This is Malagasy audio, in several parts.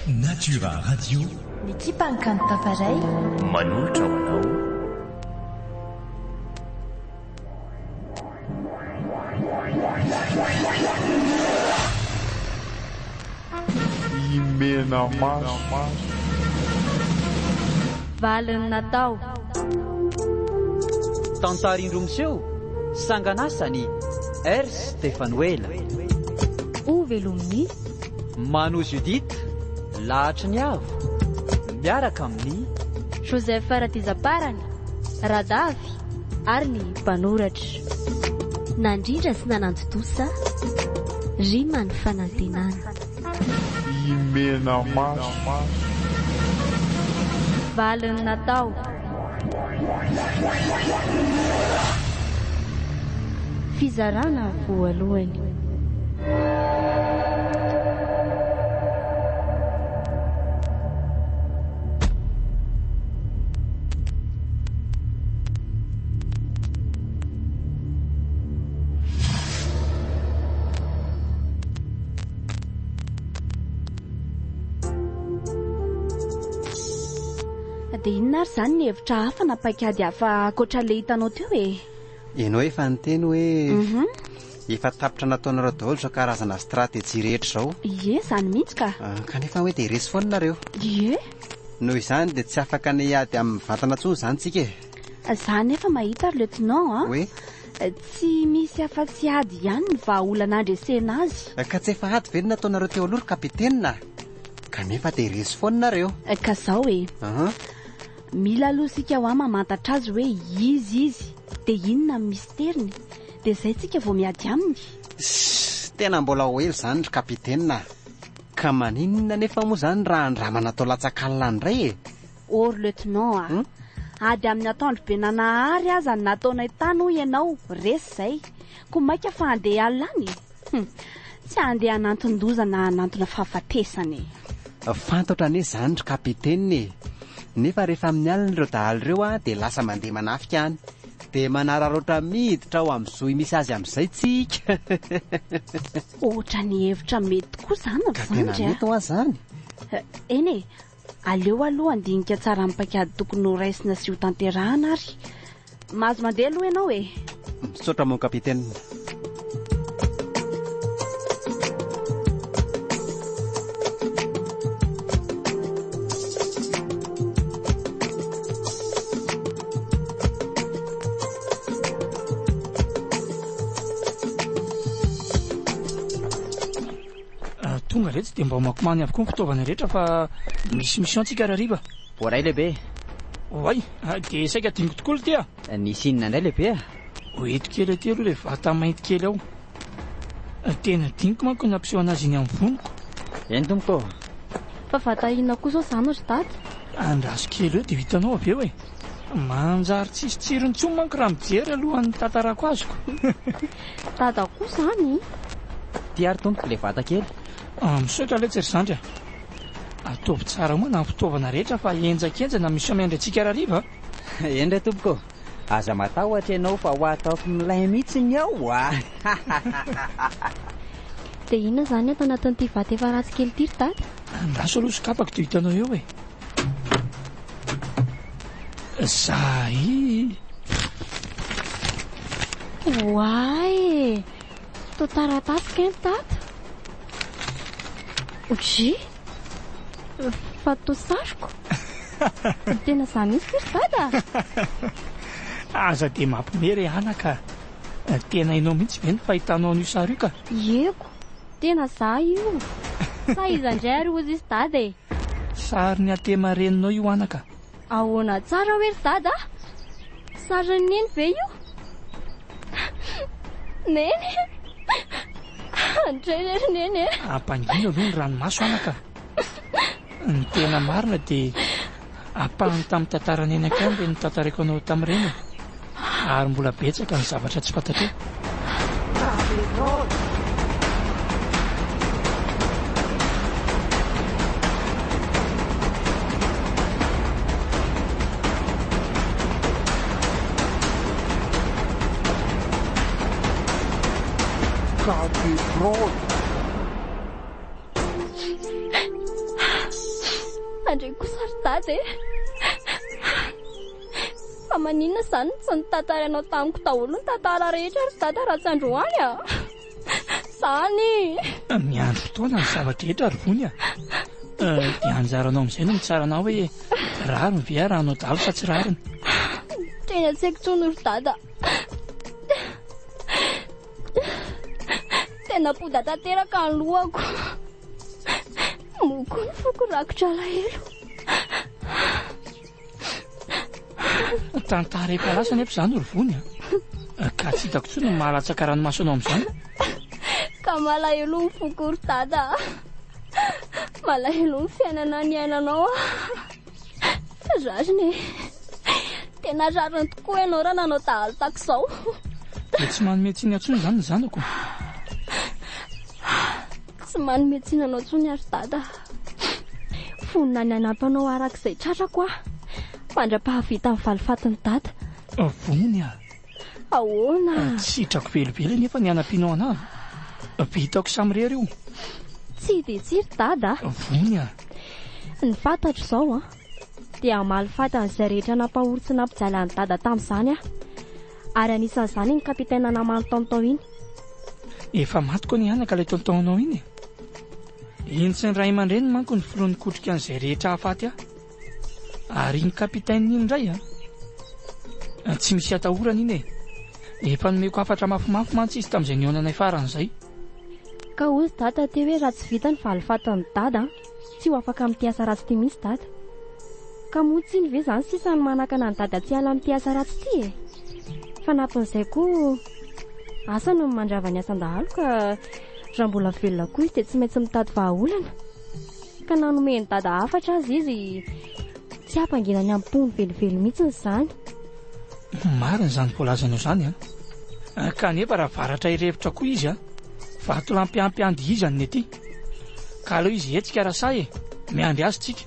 Natura Radio. Ny ekipan'ny Kanto Tafaray. Manolotra ho anao. Imenamaso. Valiny natao. Tantara indroa miseho, sanganasany R. Stefanoela. Ho velomin'i. Mano Judith, Lahatry ny Avo, miaraka amin'i. Joseph Radizaparany, Radavy, ary ny mpanoratra. Nandrindra sy nanantontosa, Rima ny fanantenana. Imenamaso. Valiny natao. Fizarana voalohany. Dia inona ary izany ny hevitra hafa na paikady hafa ankoatra ilay hitanao teo e? Ianao efa niteny hoe efa tapitra nataonareo daholo izao karazana stratégie rehetra izao. Ie, izany mihitsy ka. Ah, kanefa hoe dia resy foana nareo. Ie. Noho izany dia tsy afaka ny hiady amin'ny vatana intsony izany tsika e. Za nefa mahita ry lieutenant a. Hoe? Tsy misy afa-tsy ady ihany ny vahaolana handresena azy. Ka tsy efa ady ve no nataonareo teo aloha ry kapiteny a? Kanefa dia resy foana nareo. Ka zao e. Aha. Mila aloha isika hoa mamantatra azy hoe iza izy, dia inona ny misteriny, dia izay tsika vao miady aminy. Sss, tena mbola ho ela izany ry kapiteny a! Ka maninona anefa moa izany raha andramana atao latsak'alina indray e? Oh ry lieutenant a! Ady amin'ny atoandro be nanahary aza no nataonay tany hoy ianao, resy izay. Koa maika fa handeha alina any e! Hum! Tsy handeha hananton-doza na hanantona fahafatesana e! Fantatra anie izany ry kapiteny e! Nefa rehefa amin'ny alina ireo dahalo ireo a, dia lasa mandeha manafika any. Dia manararaotra miditra ao amin'ny zohy misy azy amin'izay tsika. Ohatran'ny hevitra mety tokoa izany ry Ka tena zandry a! mety hoa izany. Eny e! Aleo aloha handinika tsara ny paikady tokony ho raisina sy ho tanterahana ary. Mahazo mandeha aloha ianao e! Misaotra mon capitaine. Tonga retsy dia mba omakomany avokoa ny fitaovana rehetra fa misy mission tsika rahariva. Voaray lehibe. Oay, dia saika adinoko tokoa lty a. Nisy inona indray lehibe a? Ho eto kely aty aloha ilay vata mainty kely ao. Tena adinoko manko ny nampiseho an'azy iny amin'ny voniko. Eny tompoko ô. Fa vata inona koa izao izany ry dada? Andraso kely eo dia ho hitanao avy eo e. Manjary tsisy tsirony intsony manko raha mijery alohan'ny hitantarako azoko. Dada koa izany. Ty ary tompoko ilay vata kely. Misaotra letsy ry zandry a. Ataovy tsara omana ny fitaovana rehetra fa henjakenjana ny mission miandry antsika rahariva a. Eny re tompoko ô. Aza matahotra ianao fa ho ataoko milay mihitsy ny ao a. Dia inona izany ato anatin'ity vata efa ratsy kely ity ry dada? Andraso aloha sokafako dia ho hitanao eo e. Zay. Oay e! Toa taratasy kay ny tato. Odry! Fa toa sariko. Tena za mihitsy ve ry dada? Aza dia mampime re anaka a! Tena hainao mihitsy ve ny fahitanao an'io sary io ka? Ieko! Tena za io! Sa iza indray ary hozy izy dada e? Sarin'ny atema reninao io anaka. Ahoana tsara hoe ry dada a? Sarin'i Neny ve io? Neny! Andray re ry Neny e! Ampangino aloha ny ranomaso anaka. Ny tena marina dia ampahany tamin'ny tantara niainako ihany ireny notantaraiko anao tamin'ireny e. Ary mbola betsaka ny zavatra tsy fantatrao. Cadeprod. Andre kosa ry dada e. Fa maninona izany no tsy notantarainao tamiko daholo ny tantara rehetra ry dada raha tsy androany a? Izany! Miandry fotoana ny zava-drehetra ry Vony a! Dia anjaranao amin'izay no mitsara anao hoe rariny ve arahanao dahalo sa tsy rariny. Tena tsy haiko intsony ry dada. Tena poda tanteraka ny lohako. Moa koa ny foko rakotra alahelo. Tantara efa lasa nefa izany ry Vony a. Ka tsy hitako intsony ny mahalatsaka ranomaso anao amin'izany. Ka malahelo ny foko ry dada. Malahelo ny fiainana niainanao aho. Rariny e. Tena rariny tokoa ianao raha nanao dahalo tahaka izao. Dia tsy manome tsiny intsony izany ny zanako. Tsy manome tsiny anao intsony aho ry dada. Vonona ny hanampy anao araka izay tratrako aho. Mandra-pahavita ny valifatin'i dada. Vony a! Ahoana? Tsy sitrako velively anefa ny hanampianao anà. Vitako samirery io. Tsia dia tsia ry dada a! Vony a! Ny fantatro izao an, dia hamaly faty an'izay rehetra nampahory sy nampijaly an'i dada tamin'izany aho. Ary anisan'izany iny kapitaina naman'i Tonton iny. Efa matiko anie anaka ilay tonton-nao iny e! Iny sy ny ray aman-dreniny manko no filoha nikotrika an'izay rehetra hahafaty ahy. Ary iny capitaine iny indray an! Tsy misy atahorana iny e! Efa nomeko hafatra mafimafy mantsy izy tamin'izay nihaonanay farany izay. Ka hozy dada teo hoe raha tsy vita ny valifatin'i dada an, tsy ho afaka amin'ity asa ratsy ity mihitsy dada. Ka moa tsy iny ve izany sisa no manakana an'i dada tsy hiala amin'ity asa ratsy ity e? Fanampin'izay koa, asa no mandrava ny asan-dahalo ka raha mbola velona koa izy dia tsy maintsy mitady vahaolana. Ka na nomen'i dada hafatra aza izy, tsy hampangina ny am-pony velively mihitsy izany. Marina izany voalazanao izany an! Kanefa raha varatra hirefotra koa izy an, vatolampy ampy handihizany ny aty. Ka aleo izy hihetsika raha sahy e! Miandry azy tsika.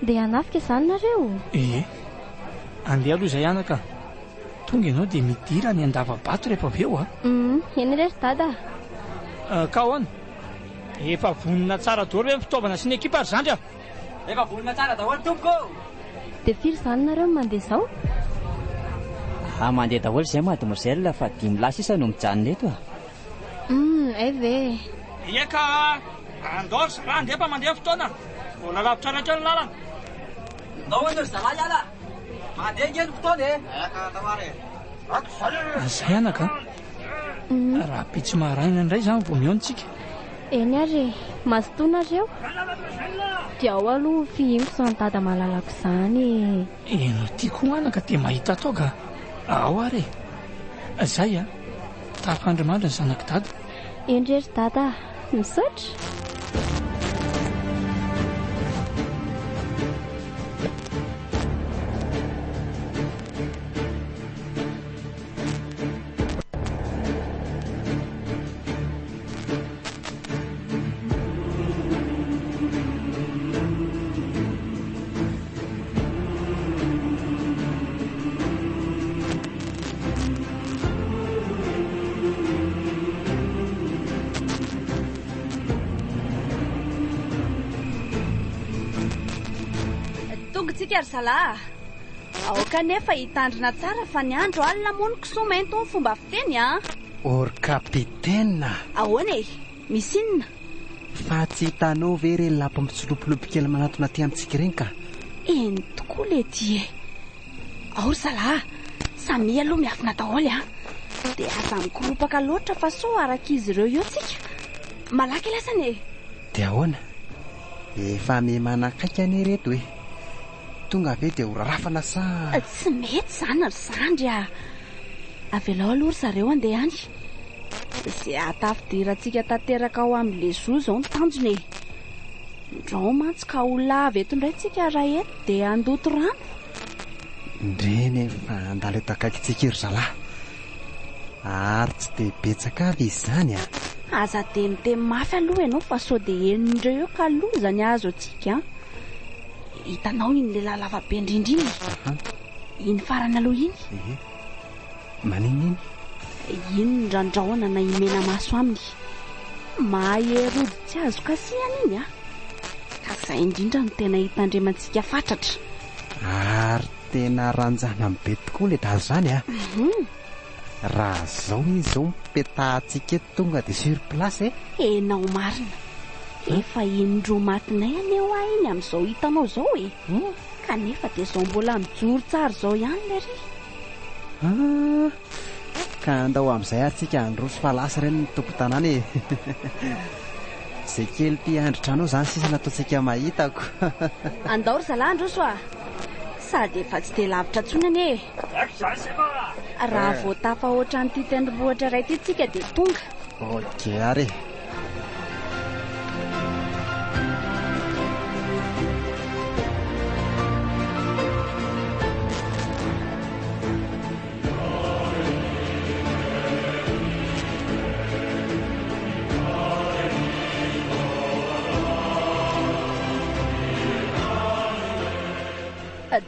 Dia hanafika izany nareo? Ie. Andeha aloha izay anaka. Tonga ianao dia midira any an-dava-bato rehefa avy eo a. Hum, eny re ry dada. Ka ahoana? Efa vonona tsara daholo ve ny fitaovana sy ny ekipa ry zandry a? Efa vonona tsara daholo tompoko ô! Dia firy izany nareo no mandeha izao? Ah, mandeha daholo izay mademoiselle fa dimy lahy sisa no mijanona eto a! Hum, hay ve? Ie ka! Andao ry zalahy andeha fa mandeha ny fotoana! Mbola lavitra raitra ny lalana! Ndao hono ry zalahy hiala! Mandeha ange ny fotoana e! Zay anaka a! Rahampitso maraina indray izany vao mihaona isika. Eny ary e, mazotoa nareo. Dia ao aloha fihiniko izany dada malalako izany e. Ianao ity koa anaka dia mahita atao ka. Ao ary e. Zay a. Tafandrimandry ny zanak'i dada. Eny re ry dada a. Misaotra. Tonga tsika ry zalahy a! Aoka anefa hitandrina tsara fa ny andro alina moa ny kisoa mainty hono fomba fiteny a! Or capitaine a! Ahoana e? Misy inona? Fa tsy hitanao ve ireny lapy mitsilopilopy kely manatona aty amintsika ireny ka? Eny tokoa letia e! Ao ry zalahy a! Samia aloha miafina daholo a! Dia aza mikoropaka loatra fa sao arak'izy ireo eo tsika! Malaky lasany e! Dia ahoana? Efa miha-manakaiky anie ireto e! Tonga ve dia ho rarafana sa. Tsy mety izany ry zandry a! Avelao aloha ry zareo handeha any. Izay hahatafidirantsika tanteraka ao amin'ilay zo izao no tanjona e! Ndrao mantsy ka ho lava eto indray tsika raha eto dia handoto rano. Ndreny e, fa handalo eto akaikintsika io ry zalahy. Ary tsy dia betsaka avy izy izany a! Aza dia miteny mafy aloha ianao fa sao dia henon'ireo eo ka loza ny hahazo antsika an! Hitanao iny lehilahy lava be indrindra iny? Iny farany aloha iny? Ee. Maninona iny? Iny no randrahona na imenamaso aminy. Mahery ody tsy azo kasihana iny an! Ka izay indrindra no tena hitandremantsika fatratra. Ary tena ranjanany be tokoa ilay dahalo izany an! Raha zao izy zao mipetahantsika eto tonga de sur place e! Enao marina. Efa indroa matinay anie hoa iny amin'izao hitanao izao e! Kanefa dia izao mbola mijoro tsara izao ihany lery. Ah! Ka andao amin'izay ary tsika handroso fa lasa ireny ny tompon-tanàna e! Izay kely mpiandry trano ao izany sisa nataontsika mahitako. Andao ry zalahy handroso a! Sady efa tsy dia lavitra intsony anie e! Raha vao tafahoatra an'ity tendrombohitra iray ity tsika dia tonga. Ok ary e.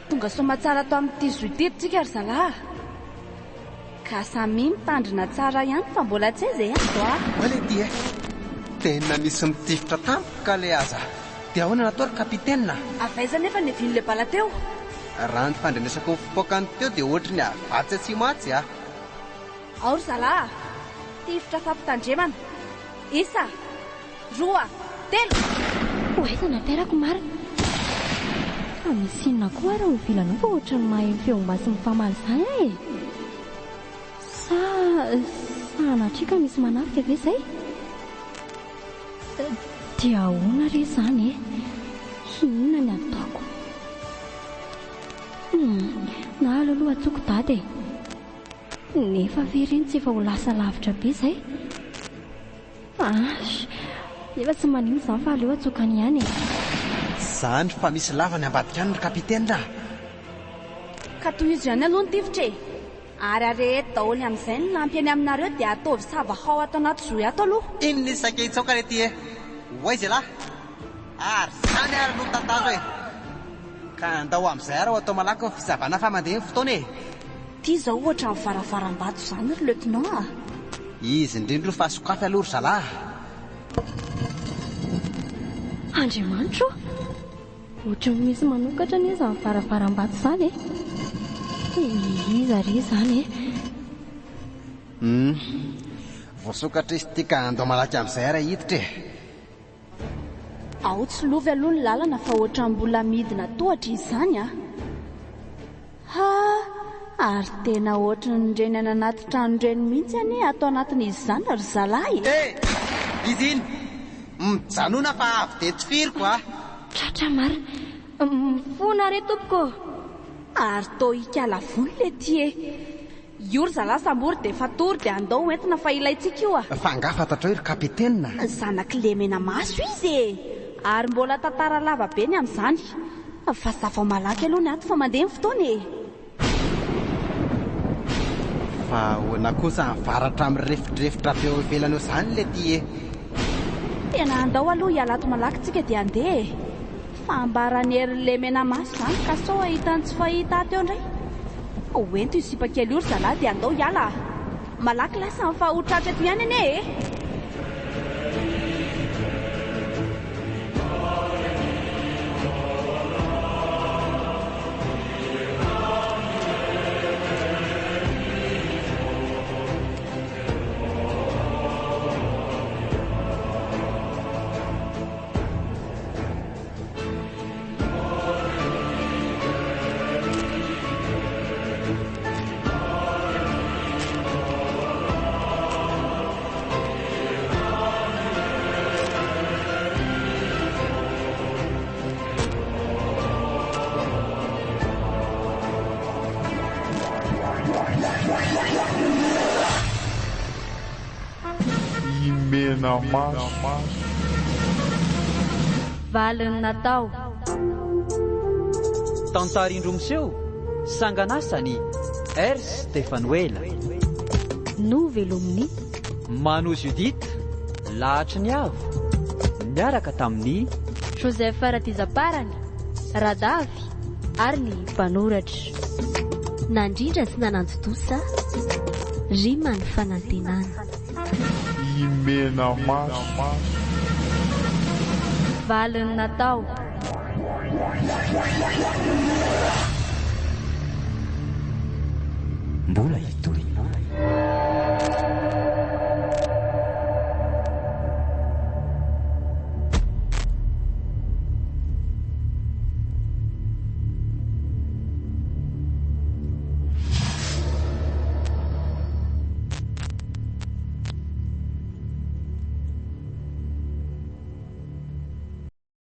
Tonga soamatsara ato amin'ity zohy ity ry tsika ry zalahy a! Ka samia mitandrina tsara ihany fa mbola tsy aiza e ado a! Oay le ty e! Tena nisy nitifitra tampoka le aza! Dia ahoana natao ry capitaine a? Avy aiza anefa ny niavian'ilay bala teo? Raha ny fandrenesako ny fipoakany teo dia ohatry ny avy atsy atsimo atsy a! Ao ry zalahy a! Tifitra fampitandremana! Isa! Roa! Telo! Ho aiza ny aterako marina? Fa misy inona koa ary ao ivelanao fa ohatran'ny maheno feom-basy mifamaly izany aho e! Sa sanatria ka misy manafika ve izay? Dia ahoana re izany e? Inona ny ataoko? Hum, na aleo aloha antsoiko dada e! Nefa ve ireny tsy efa ho lasa lavitra be izay? Ash! Nefa tsy maninona izany fa aleo atsokany ihany e! Zany fa misy lavany ambadika any ry capitaine a! Ka tohizo ihany aloha ny tifitra e! Ary areheto daholo amin'izay ny lampy eny aminareo dia ataovy sava hao ato anaty zohy ato aloha. Inona izy saika hitsaoka re ty e! Ho aiza elah? Ary zany ary no tantara e! Ka andao amin'izay ary ho atao malaky ny fisavana fa mandeha ny fotoana e! Ty zao ohatran'ny varavaram-bato zany ry lieutenant a! Izy indrindra io fa sokafy aloha ry zalahy a! Andriamanitra ô! Ohatran'ny misy manokatra anie izany varavaram-bato izany e! Iza re izany e? Hum! Voasokatra izy ity ka andao malaky amin'izay ary hiditra e! Ao tsy lovy aloha ny lalana fa ohatran'ny mbola midina tohatra izy izany a! Ha! Ary tena ohatran'ireny any anaty trano ireny mihitsy anie ato anatin'izy izany ry zalahy e! Eh! Izy iny! Mijanona fa avy dia tifiriko a! Tratra marina! Mifona re tompoko ô! Ary toa hikala voly le ty e! Io ry zalahy sambory dia fatory dia andao ho entina fa ilaintsika io a! Fa angaha fantatrao io ry kapitena? Zanak'i Lemenamaso izy e! Ary mbola tantara lava be ny amin'izany. Fa zava malaky aloha ny ato fa mandeha ny fotoana e! Fa ahoana kosa ny varatra mirefodrefotra avy eo ivelany eo izany le ty e? Tena andao aloha hiala ato malaky tsika dia handeha e! Fa ambaran'i Hery Lemenamaso izany ka sao hahita ny tsy fahita ato eo indray. Ho ento io sipa kely io ry zalahy dia andao hiala a! Malaky lasa fa ho tratra eto ihany anie e! Imenamaso. Valiny natao. Tantara indroa miseho, sangan'asan'i R. Stefanoela. Novelomin'i. Mano Judith, Lahatry ny Avo, niaraka tamin'i. Joseph Radizaparany, Radavy ary ny mpanoratra. Nandrindra sy nanantontosa, Rima ny Fanantenana. Imenamaso. Valiny natao.